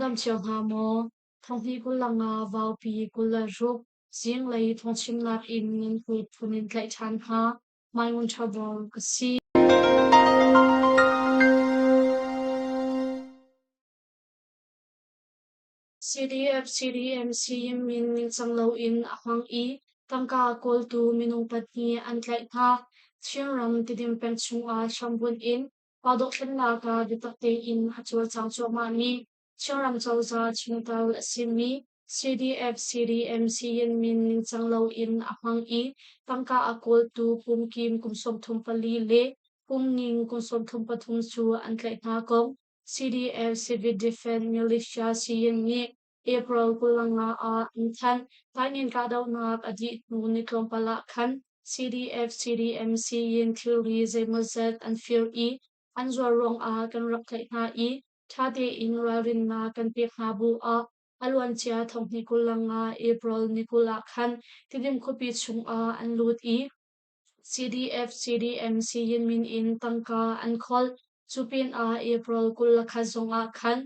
dam cio hnga maw? Thonghnih 25 Vaupi 26 zinglei thawngchimnak in nan kut phun in tlaih ṭhan hna. Mai Ngun Ṭha Bawm ka si. CDF-CDM min ningcang loin a hmang i tangka kawltu minung pahnih an tlaih hna. Chinram Tidim peng chungah hrambunh in pa dothlennak ah biatak tein a cawlcang cuahmahmi Chinram cozah chungtel a simi CDF-CDM min ningcang loin a hmang i tangka a kawltu pumkim kum 34 le pumning kum 33 cu an tlaih hna kong CDF Civil Defense Militia Siyin nih April 25 ah an thanh. Taingen kahdohnak a dih hnu ni tlawmpal ah khan CDF CDM Siyin thilri zeimawzat an fir i an zuar ruangah kan rak tlaih hna i ṭha tein ralrinnak kan pek hna bu ah a luancia thonghnih 25 April ni 20 ah khan Tidim khuapi chungah an lut i CDF CDM Siyin min in tangka an kholh. Cu pinah April 21 zongah khan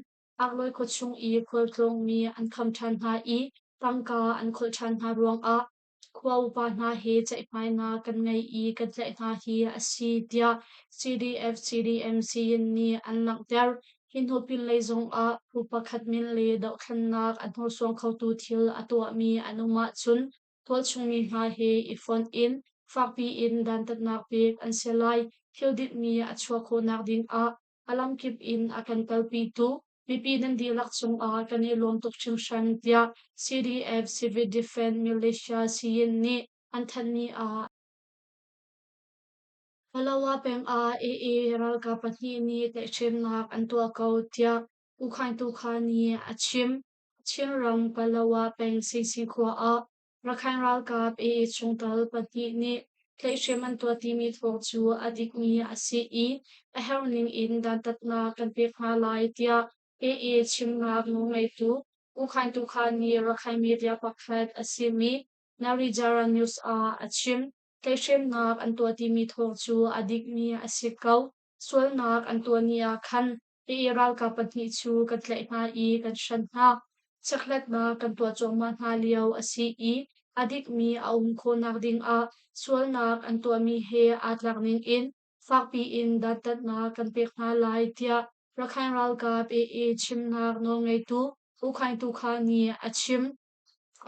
Aklawi khuachung i khualtlawngmi an kham ṭhan hna i tangka an kholh ṭhan hna ruangah khua upa hna he ceihmainak kan ngei i kan tlaih hna hi a si tiah CDF CDM Siyin nih an langhter. Hi hnu pinlei zongah phu pakhat min le dohthlennak a hnorsuang khotu thil a tuahmi an um ahcun tualchungmi hna he i fonh in fakpi in dantatnak pek an si lai. Thil dikmi a chuah khawhnak dingah a lamkip in a kan kalpitu mipi nan dihlak cungah kan i lawm tuk hringhran tiah CDF Civil Defense Militia Siyin nih an thanhmi ah Palawa peng ah AA ralkap pahnih nih tlaihhremnak an tuah ko tiah U Khaing Tu Kha nih a chim. Chinram Palawa peng Singsi khua ah Rakhine ralkap AA chungtel pahnih nih tlaihhrem an tuah timi thawng cu a dikmi a si i a herh ning in dantatnak kan pek hna lai tiah AA chimnak nawlngeitu U Khaing Tu Kha nih Rakhine media pakhat a simi Narijara News ah a chim. Tlaihhremnak an tuah timi thawng cu a dikmi a si ko. Sualnak an tuah ni ah khan AA ralkap pahnih cu kan tlaih hna i kan hran hna. Chekhlatnak kan tuah cuahmah hna lio a si i a dikmi a um khawhnak dingah sualnak an tuahmi he aa tlak ningin fakpi in dantatnak kan pek hna lai tiah Rakhine ralkap AA chimnak nawlngeitu U Khaing Tu Kha nih a chim.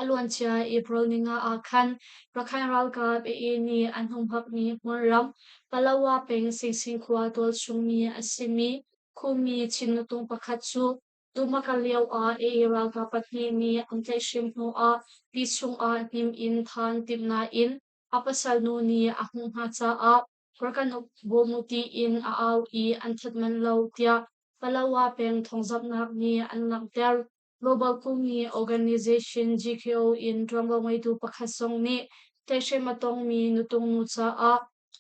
A luancia April ninga ah khan Rakhine ralkap AA nih an humhakmi hmunram Palawa peng Singsing khua tualchungmi a simi Khumi Chin nutung pakhat cu Tumakal lio ah AA ralkap pahnih nih an tlaihhrem hnu ah ti chungah hnim in than timh nain a pasal nu nih a hmuh hna caah rak kan uk bawm u tiin a au i an that manh lo tiah Palawa peng thawngzamhnak nih an langhter. Global Kumi Organization GKO in ṭuanvo ngeitu pakhat zong nih tlaihhrem a tongmi nutung nu caah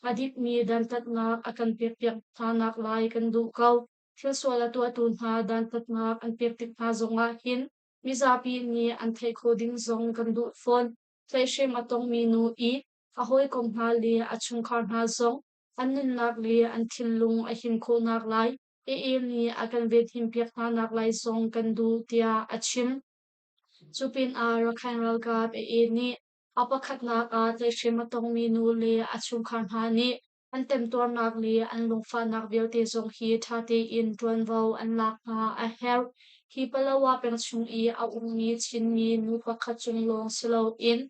a dikmi dantatnak a kan pekpiak hna naklai kan duh ko. Thil sual a tuahtu hna dantatnak an pek tik hna zongah hin mizapi nih an theih khawh ding zong kan duh fawn. Tlaihhrem a tongmi nu i a hawikom hna le a chungkhar hna zong an nunnak le an thinlung a him khawhnak lai AA nih a kan venhimpiak hna naklai zong kan duh tiah a chim. Cu pinah Rakhine ralkap AA nih a pakhatnak ah tlaihhrem a tongmi nu le a chungkhar hna nih an temtuarnak le an lungfahnak vialte zong hi ṭha tein ṭuanvo an lak hna a herh. Hi Palawa peng chung i a ummi Chinmi nu pakhat cung lawng si loin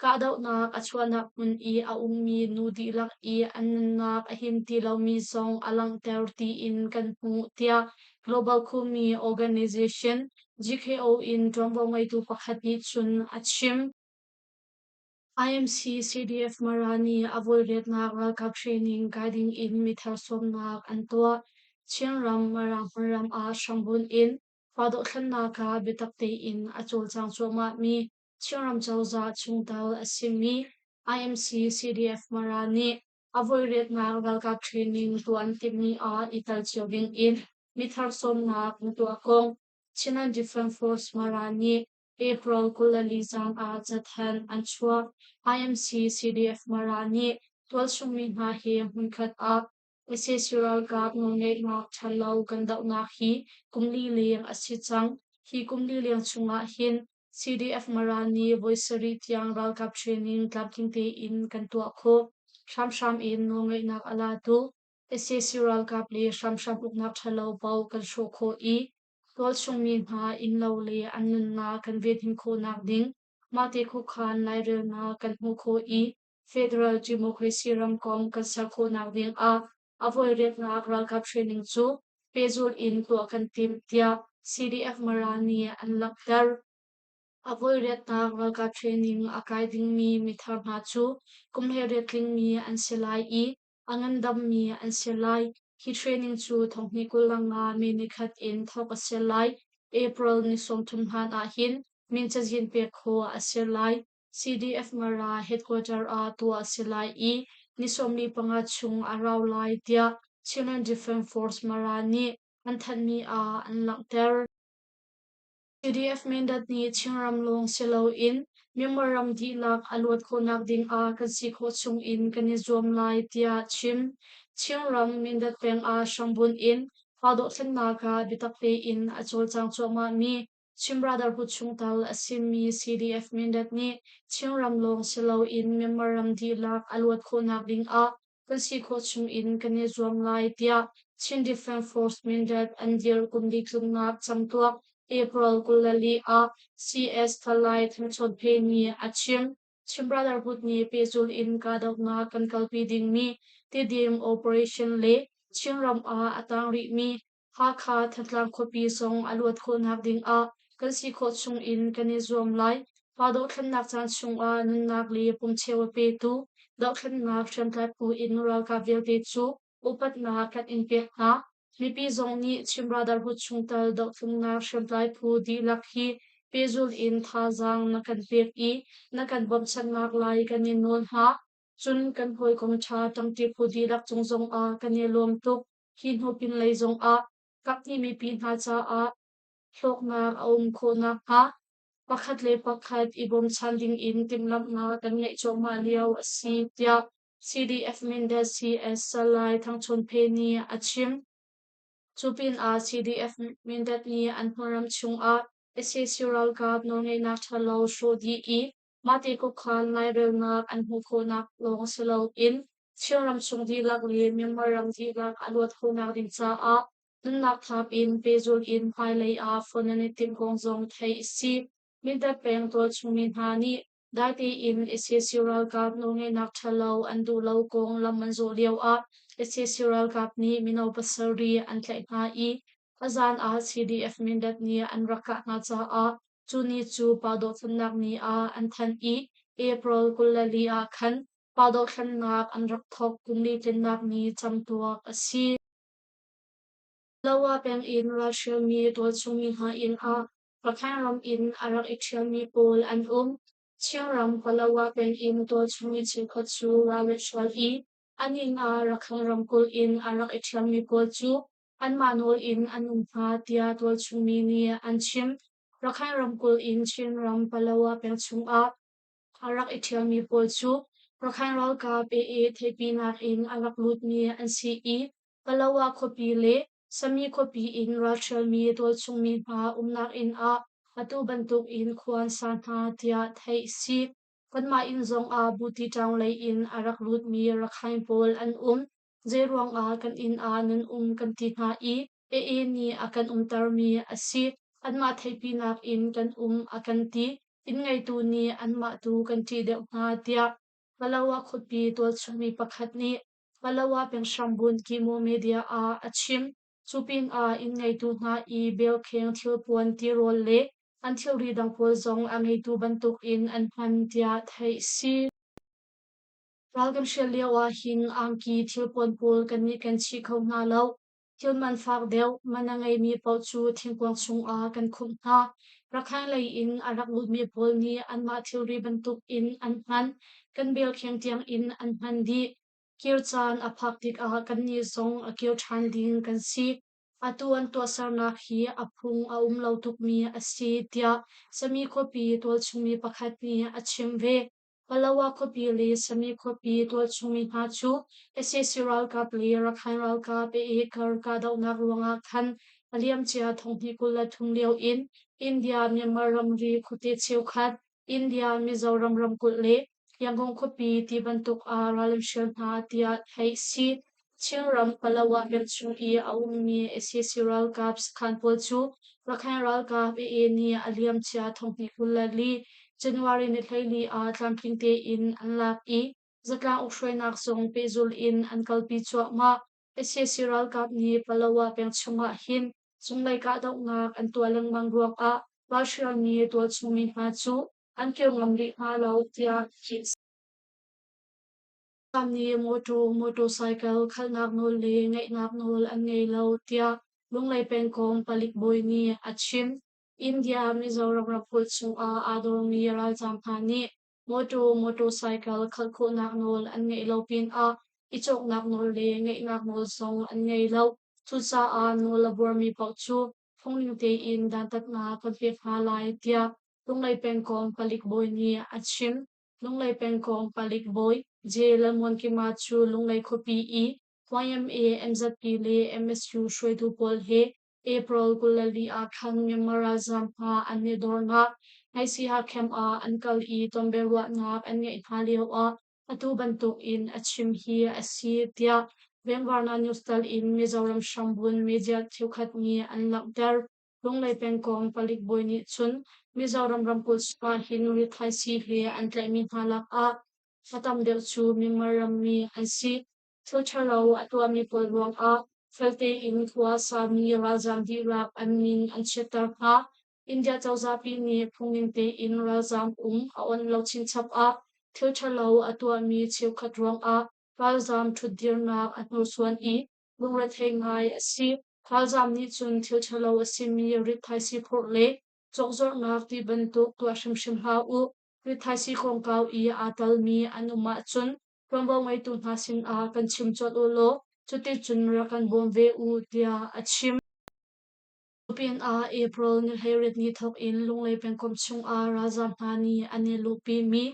Kahdohnak a chuahnak hmun i a ummi nu dihlak i an nunnak a him ti lomi zong a langhter tiin kan hmuh, tiah Global Khumi Organization GKO in ṭuanvo ngeitu pakhat nih cun a chim. IMC CDF Mara nih a voiriatnak ralkap training kai ding in mithar sawmnak an tuah. Chinram Mara hmunram ah hrambunh in pa dohthlennak ah biatak tein a cawlcang cuahmahmi Chinram cozah chungtel a simi IMC CDF Mara nih a voiriatnak ralkap training tuah an timhmi ah i tel cio ding in mithar sawmnak an tuah kong Chinland Defense Force Mara nih April 24 zan ah cathanh an chuah. IMC CDF Mara nih tualchungmi hna he hmunkhat ah sac ralkap nawlngeihnak ṭhalo kan dohnak hi kum li leng a si cang. Hi kum li leng chungah hin CDF Mara nih voi sarih tiang ralkap training tlamtling tein kan tuah khawh. Hramhram in nawlngeihnak a latu sac ralkap le hramhram uknak ṭhalo paoh kan hrawh khawh i tualchung mi hna innlo le an nunnak kan venhim khawhnak ding mahte khuakhan lairelnak kan hmuh khawh i Federal Democracy ramkomh kan ser khawhnak ding ah a voiriatnak ralkap training cu pehzulh in tuah kan timh tiah CDF Mara nih an langhter. A voiriatnak ralkap training a kai dingmi mithar hna cu kum 18 tlingmi an si lai i a ngandammi an si lai. Hi training cu thonghnih 25 May nikhat in thawk a si lai. April ni 30 hlan ahhin min cazin pek khawh a si lai. CDF Mara headquarter ah tuah a si lai i ni 45 chung a rau lai tiah Chinland Defense Force Mara nih an thanhmi ah an langhter. CDF Mindat nih Chinram lawng si loin Myanmar ram dihlak a luat khawhnak ding ah kan si khawh chung in kan i zuam lai tiah chim. Chinram Mindat peng ah hrambunh in pa dohthlennak ah biatak tein a cawlcang cuahmahmi Chin Brotherhood chungtel a simi CDF Mindat nih Chinram lawng si loin Myanmar ram dihlak a luat khawhnak ding ah kan si khawh chung in kan i zuam lai tiah Chin Defense Force Mindat an dir kum li tlungnak camtuak April 24 ah CS Thalai Thangchawn Phe nih a chim. Chin Brotherhood nih pehzul in kahdohnak kan kalpi dingmi Tidim Operation le Chinram ah a tang rihmi Hakha Thantlang khuapi zong a luat khawhnak ding ah kan si khawh chung in kan i zuam lai. Pa dohthlennak caan chungah nunnak le pumcheu a petu dohthlennak hriamtlai phu in ralkap vialte cu upatnak kan in pek hna. Mipi zong nih Chin Brotherhood chungtel dohthlennak hriamtlai phu dihlak hi pehzulh in thazaang na kan pek i na kan bawmhchanhnak lai kan in nawl hna. Cun kan hawikom ṭha ṭangṭi phu dihlak cung zongah kan i lawm tuk. Hi hnu pinlei zongah kaphnih mipi hna caah hlawknak a um khawh nakhnga pakhat le pakhat i bawmchan dingin timhlamhnak kan ngeih cuahmah lio a si, tiah CDF Mindat CS Salai Thang Chawn Phe nih a chim. Cu pinah CDF Mindat nih an hmunram chungah sac ralkap nawlngeihnak ṭhalo hrawh dih i mahte khuakhan lairelnak an hmuh khawhnak lawng si loin Chinram chung dihlak le Myanmar ram dihlak a luat khawhnak ding caah nunnak thap in pehzulh in hmailei ah fon an i timh kong zong theih a si. Mindat peng tualchungmi hna nih dai tein sac ralkap nawlngeihnak ṭhalo an duh lo kong lam an zawh lioah sac ralkap nih mino pasarih an tlaih hna i a zan ah CDF Mindat nih an rak kah hna caah cu ni cu pa dohthlennak ni ah an thanh i April 24 ah khan pa dohthlennak an rak thawk kum li tlinnak ni camtuak a si. Lowa peng in ralhrialmi tualchungmi hna inn ah Rakhine ram in a rak i ṭhialmi pawl an um. Chinram Palawa peng in tualchungmi cheukhat cu ral an hrual i an inn ah Rakhine ramkulh in a rak i ṭhialmi pawl cu anmah nawl in an um hna tiah tualchungmi nih an chim. Rakhine ramkulh in Chinram Palawa peng chungah a rak i ṭhialmi pawl cu Rakhine ralkap AA theihpinak in a rak lutmi an si i Palawa khuapi le Sami khuapi in ralhrialmi tualchungmi hna umnak inn ah atu bantuk in khua an sa hna tiah theih a si. Kanmah inn zongah Buti ṭaung lei in a rak lutmi Rakhine pawl an um. Zeiruangah kan inn ah nan um kan ti hna i AA nih a kan umtermi a si. Anmah theihpinak in kan um a kan ti. Inn ngeitu nih anmah tu kan ṭih deuh hna tiah Palawa khuapi tualchungmi pakhat nih Palawa peng hrambunh Kimo Media ah a chim. Cu pinah inn ngeitu hna i belkheng thilpuan tirawl le an thilri dang pawl zong a ngeitu bantukin an hman tiah theih a si. Ral kan hrial lio ahhin angki thilpuan pawl kan nih kan chih kho hna lo. Thil man fak deuh, man a ngeimi paoh cu thingkuang chungah kan khumh hna. Rakhine lei in a rak lutmi pawl nih anmah thilri bantukin an hman. Kan belkheng tiangin an hman dih. Kir caan a phak tikah kannih zong a kir ṭhan ding kan si. Atu an tuahsernak hi a phung a um lo tukmi a si, tiah Sami khuapi tualchungmi pakhat nih a chim ve. Palawa khuapi le Sami khuapi tualchungmi hna cu sac ralkap le Rakhine ralkap i kar kahdohnak ruangah khan a liamcia thonghnih 23 lio in India Myanmar ramri khuate cheukhat, India Mizoram ramkulh le Yangon khuapi ti bantuk ah ral an hrial hna tiah theih si. Chinram Palawa peng i a ummi sac ralkap sakhan pawl cu Rakhine ralkap AA nih a liamcia 2024 January ni 14 ah tlamtling tein an lak i zatlang ukhruainak zong pehzulh in an kalpi cuahmah. Sac ralkap nih Palawa peng chungah hin cunglei kahdohnak an tuah lengmang ruangah ralhrialmi tualchung mi hna cu an kir ngam rih hna lo tiah theih a si. Nih mawṭaw, motorcycle khalhnak nawl le ngeihnak nawl an ngei lo tiah Lunglei pengkomh palik bawi nih a chim. India Mizoram ramkulh chungah aa dormi ralzaam hna nih mawṭaw, motorcycle khalh khawhnak nawl an ngeih lo pinah i cawknak nawl le ngeihnak nawl zong an ngei lo. Cucaah nawl a buarmi paoh cu phungning tein dantatnak kan pek hna lai tiah Lunglei pengkomh palik bawi nih a chim. Lunglei pengkomh palik bawi J. Lalmuankima cu Lunglei khuapi i YMA, MZP le MSU hruaitu pawl he April 24 ah khan Myanmar ralzaam hna an i dornak Ngaihsiha camp ah an kal i tonbiaruahnak an ngeih hna lioah atu bantuk in a chim hi a si tiah Vengvarna News tal in Mizoram hrambun media cheukhat nih an langhter. Lunglei pengkomh palik bawi nih cun Mizoram ramkulh chungah hin rithaisii he an tlaihmi hna lakah a tam deuh cu Myanmar rammi an si. Thil ṭhalo a tuahmi pawl ruangah fel tein khua sami ralzaam dihlak an min an chiatter hna. India cozahpi nih phungning tein ralzaam um a onh lo chinchap ah thil ṭhalo a tuahmi cheukhat ruangah ralzaam ṭhutdirnak a hnursuan i lungrethei ngai a si. Ralzaam nih cun thil ṭhalo a simi rithaisii phurh le cawkzorhnak ti bantuk tuah hrimhrim hlah u. Rithaisii kongkau i aa telmi an um ahcun ṭuanvo ngeitu hna sinah kan chim colh u law cuticun rak kan bawm ve u tiah a chim. Pinah April ni 18 ni thawk in Lunglei pengkomh chungah ralzaam hna nih an i luhpimi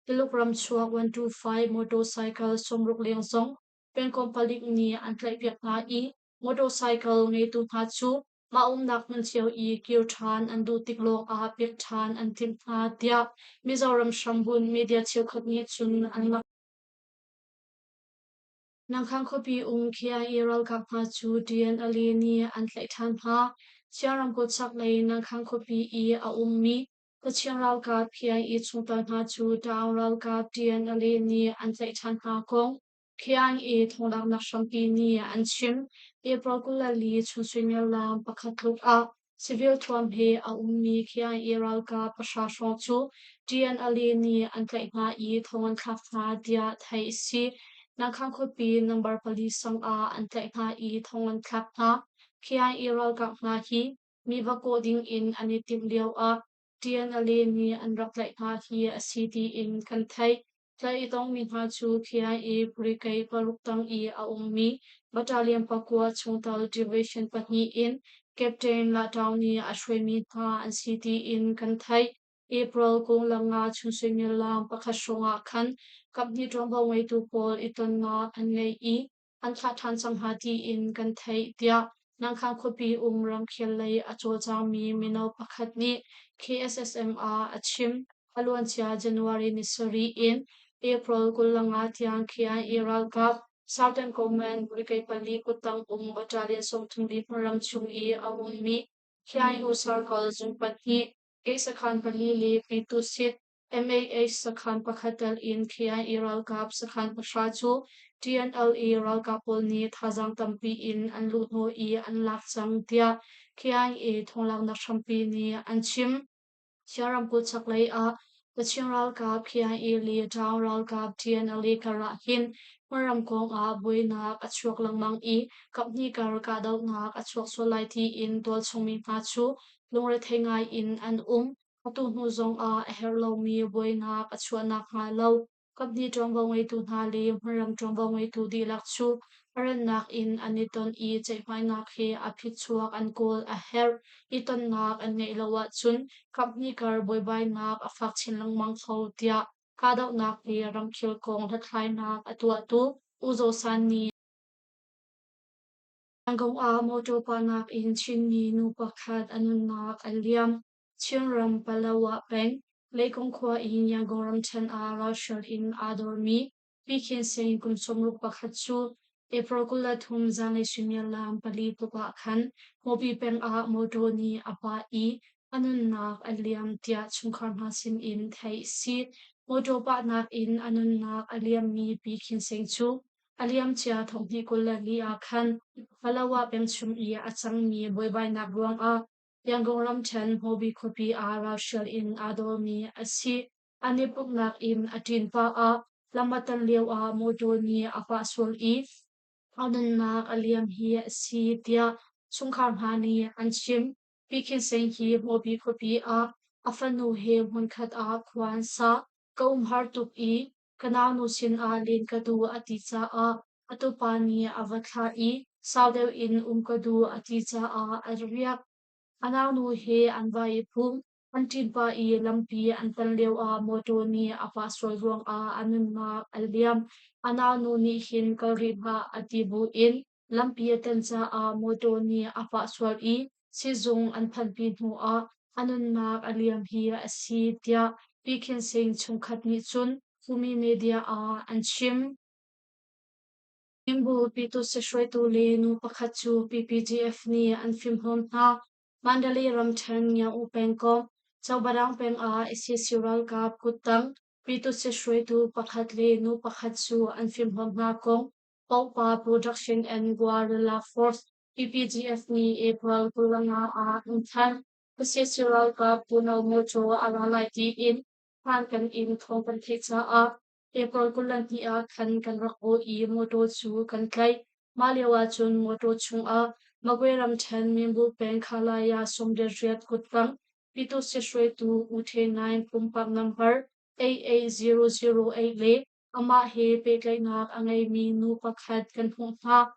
Tuluk ram chuak 125 motorcycle 60 leng zong pengkomh palik nih an tlaihpiak hna i motorcycle ngeitu hna cu mah umnak hmun cio i kir ṭhan an duh tik lawngah pek ṭhan an timh hna tiah Mizoram hrambunh media cheukhat nih cun an langhter. Nangkhang khuapi um KIA ralkap hna cu TNLA nih an tlaih ṭhan hna. Chia ramkulh chaklei Nangkhang khuapi i a ummi Kachin ralkap KIA chungtel hna cu Taung ralkap TNLA nih an tlaih ṭhan hna kong KIA thonglaknak hrampi nih an chim. April 24 chun suimilam 1 tluk ah civil thuam he a ummi KIA ralkap 0 hrawng cu TNLA nih an tlaih hna i thong an thlak hna tiah theih a si. Nangkhang khuapi number 4 sang ah an tlaih hna i thong an thlak hna. KIA ralkap hna hi mi va kawh ding in an i timh lioah TNLA nih an rak tlaih hna hi a si tiin kan theih. Tlaih i tongmi hna cu KIA Brigade 6 tang i a ummi Battalion 9 chungtel Division 2 in Captain Lah nih a hruaimi hna an si tiin kan theih. April 25 chun suimilam 1 hrawng ah khan kaphnih ṭuanvo ngeitu pawl i tonnak an ngei i an thlah ṭhan cang hna tiin kan theih tiah Nangkhang khuapi um ramkhel lei a cawlcangmi mino pakhat nih KSSM ah a chim. A luancia January ni 7 in April 25 tiang KIA ralkap Southern Command Brigade 4 kuttang um Battalion 34 hmunram chung i a ummi KIO Circle zung 2, Gate sakhan 4 le Pitusit MAH sakhan pakhat tel in KIA ralkap sakhan 0 cu TNLA ralkap pawl nih thazaang tampi in an luhhnawh i an lak cang tiah KIA thonglaknak hrampi nih an chim. Chia ramkulh chaklei ah Kachin ralkap KIA le Ṭaung ralkap TNLA karah hin hmunram kong ah buainak a chuak lengmang i kaphnih kar kahdohnak a chuak sual lai tiin tualchung mi hna cu lungrethei ngai in an um. Atu hnu zongah a herh lomi buainak a chuah nakhnga lo kaphnih ṭuanvo ngeitu hna le hmunram ṭuanvo ngeitu dihlak cu a rannak in an i ton i ceihmainak he a phichuak an kawl a herh. I tonnak an ngeih lo ahcun kaphnih kar buaibainak a fak chin lengmang kho tiah kahdohnak le ramkhel kong hlathlainak a tuahtu U Zaw San nih Yangon ah motor pahnak in Chinmi nu pakhat a nunnak a liam. Chinram Palawa peng, Leikung khua i Yangon ramṭhen ah ralhrial in aa dormi Pi Khin Sing kum 61 cu April 23 zanlei suimilam 4 tluk ah khan Hmawbi peng ah mawṭaw nih a pah i a nunnak a liam tiah chungkhar hna sinin theih a si. Mawṭaw pahnak in a nunnak a liammi Pi Khin Sing cu a liamcia thonghnih 24 ah khan Palawa peng chung i a cangmi buaibainak ruangah Yangon ramṭhen Hmawbi khuapi ah ralhrial in aa dawrmi a si. An i pumhnak in a ṭin pah ah lam a tan lioah mawṭaw nih a pah sual i a nunnak a liam hi a si tiah chungkhar hna nih an chim. Pi Khin Seng hi Hmawbi khuapi ah a fanu he hmunkhat ah khua an sa. Ka umhar tuk i ka naunu sinah len ka duh a ti caah a tupa nih a va thlah i sau deuh in um ka duh a ti caah a riak. A naunu he an va i phum. An ṭinpa i lampi an tan lioah mawṭaw nih a pah sual ruangah a nunnak a liam. A naunu nih hin kal rih hlah a ti buin lampi a tan caah mawṭaw nih a pah sual i sizung an phanhpi hnuah a nunnak a liam hi a si, tiah Pi Khin Sing chungkhat nih cun Khumi media ah an chim. Nimbu Pyitusi hruaitu le nu pakhat cu PPGF nih an fimhlawm hna. Mandalay ramṭhen Ngiau pengkomh, Cobarang peng ah sac ralkap kuttang Pyitusi hruaitu pakhat le nu pakhat cu an fimhlawm hna kong Pohpa Production and Guerrilla Force PPGF nih April 25 ah an thanh. Sac ralkap Puno motor a ra lai tiin hmaan kan in thawng kan theih caah April 22 ah khan kan rak bawh i motor cu kan tlaih. Mah lio ahcun motor chungah Magwe ramṭhen Minbu peng Khalaya 18 kuttang Pyitusi hruaitu U Htwe Naing pumpak nambar 88008 le amah he pehtlaihnak a ngeimi nu pakhat kan hmuh hna.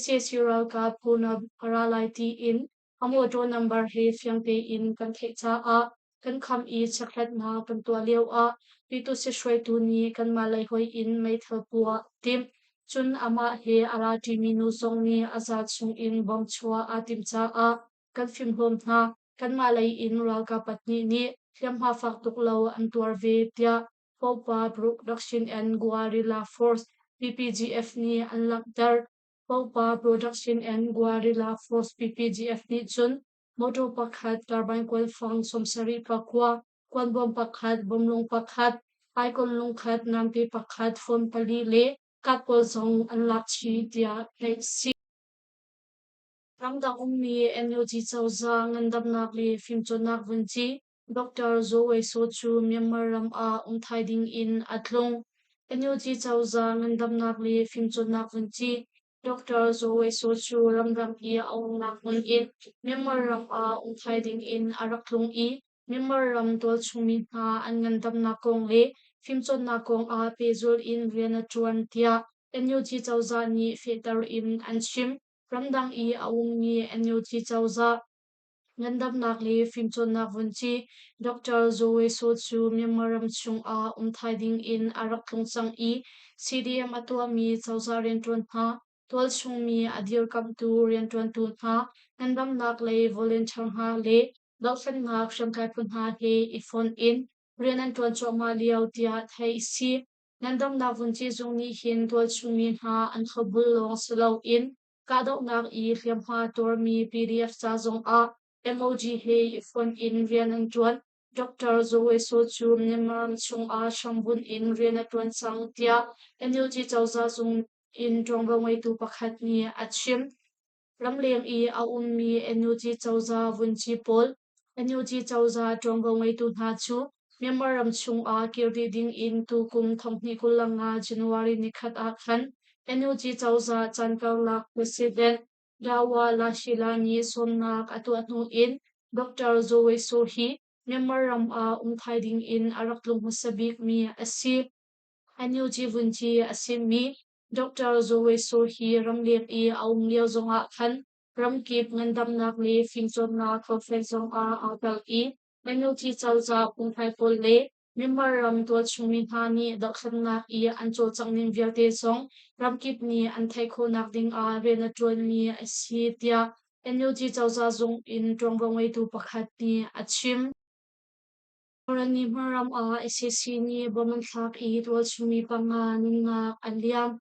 Sac ralkap Punab a ra lai tiin a mawṭaw nambar he fiang tein kan theih caah kan kham i chekhlatnak kan tuah lioah Pyitusi hruaitu nih kanmah lei hoih in meithal puah a timh. Cun amah he a ra ṭimi nu zong nih a zal chungin bom chuah aa timh caah kan fimhlawm hna. Kanmah lei in ralkap pahnih nih hliamhma fak tuk lo an tuar ve, tiah Popa Production and Guerrilla Force PPGF nih an langhter. Popa Production and Guerrilla Force PPGF nih cun motor pakhat, turbine kuanfang 74, kuanbawm pakhat, bomlung pakhat, icon lungkhat, namte pakhat, phone pali le kat pawl zong an lak chih tiah theih a si. Ramdang ummi NUG cozah ngandamnak le fimcawnnak vunci Dr. Zaw Wei Saw cu Myanmar ram ah um thai ding in a tlung. NUG cozah ngandamnak le fimcawnnak vunci Dr. Zaw Wei Saw cu ramdang i a umnak hmun in Myanmar ram ah um thai ding in a rak tlung i Myanmar ram tualchungmi hna an ngandamnak kong le fimcawnnak kong ah pehzulh in rian a ṭuan tiah NUG cozah nih fehter in an chim. Ramdang i a ummi NUG cozah Ngandamnak le fimcawnnak vunci Dr. Zaw Wei Saw cu Myanmar ram chungah um thai ding in a rak tlung cang i CDM a tuahmi cozah rianṭuan hna, tualchungmi a dirkamhtu rianṭuantu hna, ngandamnak lei volunteer hna le dohthlennak hriamtlai phu hna he i fonh in rian an ṭuan cuahmah lio tiah theih a si. Ngandamnak vunci zung nih hin tualchungmi hna an thlopbul lawng si loin Kahdohnak i hliamhma tuarmi PDF ca zongah MOG he i fonh in rian an ṭuan. Dr. Zaw Wei Saw cu Myanmar ram chungah hrambunh in rian a ṭuan cang tiah NUG cozah zung in ṭuanvo ngeitu pakhat nih a chim. Ramleng i a ummi NUG cozah vunci pawl NUG cozah ṭuanvo ngeitu hna cu Myanmar ram chungah kir dih dingin tukum 2025 January nikhat ah khan NUG cozah caan karlak President Dawa Lashila nih sawmnak a tuah hnu in Dr. Zaw Wei Saw hi Myanmar ram ah um thai dingin a rak tlung hmasa bikmi a si. NUG vunci a simi Dr. Zaw Wei Saw hi ramleng i a um lio zongah khan ramkip ngandamnak le fimcawnnak conference zongah aa tel i NUG cozah phungphai pawl le Myanmar ram tualchungmi hna nih dohthlennak i an cawlcangh ning vialte zong ramkip nih an theih khawhnak ding ah rian a ṭuanmi a si tiah NUG cozah zung in ṭuanvo ngeitu pakhat nih a chim. Kawlni hmunram ah sac nih bom an thlak i tualchungmi panga nunnak an liam.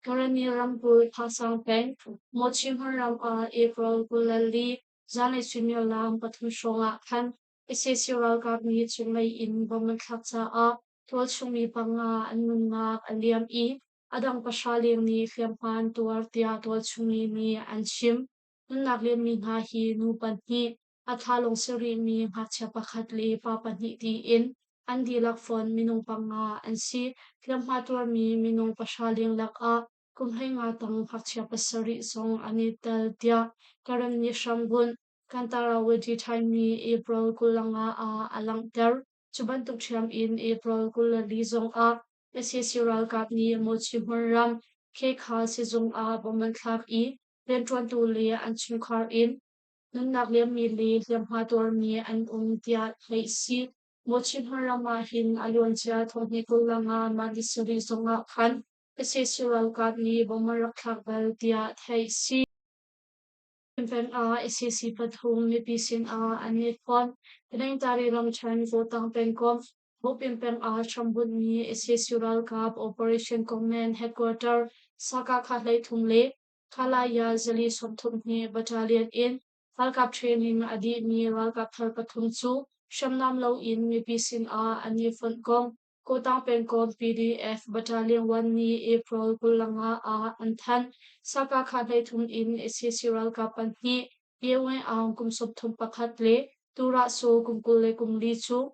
Kawlni ramkulh Phasang peng, Mochi hmunram ah April 24 zanlei suimilam 3 hrawng ah khan sac ralkap nih cunglei in bom an thlak caah tualchungmi panga an nunnak an liam i a dang pahra leng nih hliamhma an tuar tiah tualchungmi nih an chim. Nunnak liammi hna hi nu pahnih, a thla lawng si rihmi ngakchia pakhat le pa pahnih tiin an dihlak fonh minung panga an si. Hliamhma tuarmi minung pahra leng lakah kum 15 tang ngakchia pasarih zong an i tel tiah Karen nih hrambunh Kantarawadi ṭhaimi April 25 ah a langhter. Cu bantuk ṭhiam in April 24 zongah sac ralkap nih Mochi hmunram Khekha sizung ah bom an thlak i rianṭuantu le an chungkhar in nunnak liammi le hliamhma tuarmi an um tiah theih si. Mochi hmunram ah hin a luancia thonghnih 25 mah ni sarih zongah khan sac ralkap nih bom an rak thlak bal tiah theih si. Peng ah sac pathum mipi sinah an i fonh. Taningtari ramṭhen Kawtang pengkomh Bawpin peng ah hrambunhmi sac ralkap Operation Command Headquarter Sakakha 13 le Khalaya zali 32 Battalion in ralkap training a dihmi ralkap thar pathum cu hriamnam loin mipi sinah an i fonh kong Kawtang pengkomh PDF Battalion 1 nih April 25 ah an thanh. Sakakha 13 in sac ralkap pahnih Ye Win Aung kum 31 le Turah Su kum 24 cu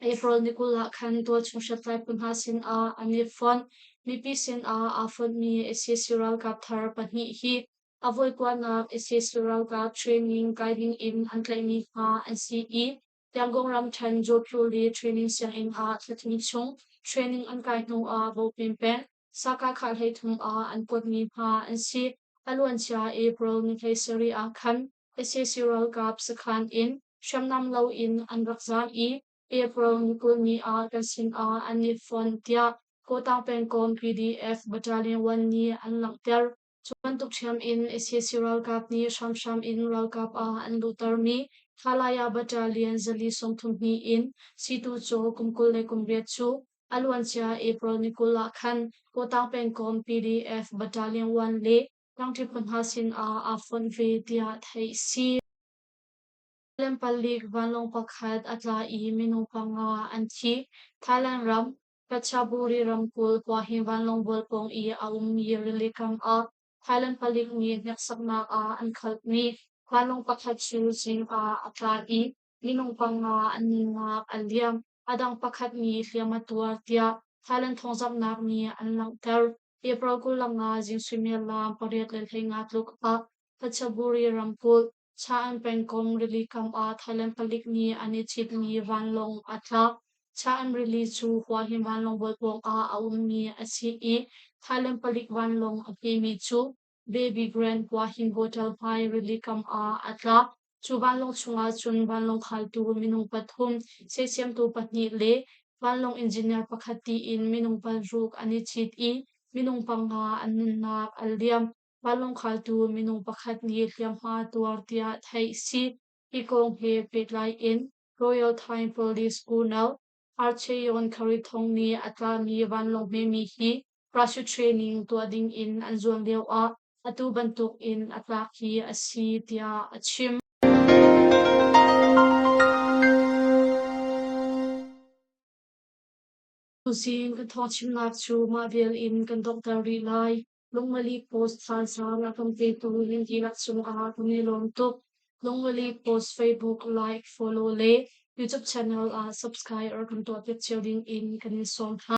April ni 20 ah khan tualchung hriamtlai phu hna sinah an i fonh. Mipi sinah aa fonhmi sac ralkap thar pahnih hi a voikuanak sac ralkap training kai ding in an tlaihmi hna an si i Yangon ramṭhen Jawphyuli training sianginn ah thla thum chung training an kai hnu ah Bopin peng Sakakha 13 ah an kuatmi hna an si. A luancia April ni 17 ah khan sac ralkap sakhan in hriamnam loin an rak zaam i April ni 20 ni ah kan sinah an i fonh tiah Kawtang pengkomh PDF Battalion 1 nih an langhter. Cu bantuk ṭhiam in sac ralkap nih hramhram in ralkap ah an luhtermi Khalaya Battalion 432 in Situ Caw kum 28 cu a luancia April ni 20 ah khan Kawtang pengkomh PDF Battalion 1 le Tlangṭi phu hna sinah aa fonh ve tiah theih a si. Thailand palik vanlawng pakhat a tla i minung panga an thi. Thailand ram, Phetchaburi ramkulh Hua Hin vanlawng bual pawng i a ummi rili kam ah Thailand palik nih hneksaknak ah an khalhmi vanlawng pakhat cu zing ah a tla i minung panga an nunnak a liam. A dang pakhat nih hliam a tuar tiah Thailand thawngzamhnak nih an langhter. April 25 zing suimilam 8:15 tluk ah Phetchaburi ramkulh Cha-an pengkomh rili kam ah Thailand palik nih an i citmi vanlawng a tlak. Cha-an rili cu Hua Hin vanlawng bual pawng ah a ummi a si i Thailand palik vanlawng a hmemi cu Baby Grand Hua Hin Hotel hmai rili kam ah a tlak. Cu vanlawng chungah cun vanlawng khaltu minung pathum, sersiamtu pahnih le vanlawng engineer pakhat tiin minung paruk an i cit i minung panga an nunnak a liam. Vanlawng khaltu minung pakhat nih hliamhma tuar tiah theih a si. Hi kong he pehtlai in Royal Thai Police Colonel Archeon Kharithong nih a tlami vanlawng hmemi hi parachute training tuah ding in an zuan lio ah atu bantuk in a tlak hi a si tiah a chim. Tuzing kan thawngchimnak cu mah vial in kan donghter rih lai. Lungmali Post thazaang a kan petu nan dihlak cungah kan i lawm tuk. Lungmali Post Facebook like, follow le YouTube channel ah subscribe or kan tuahpiak cio ding in kan in sawm hna.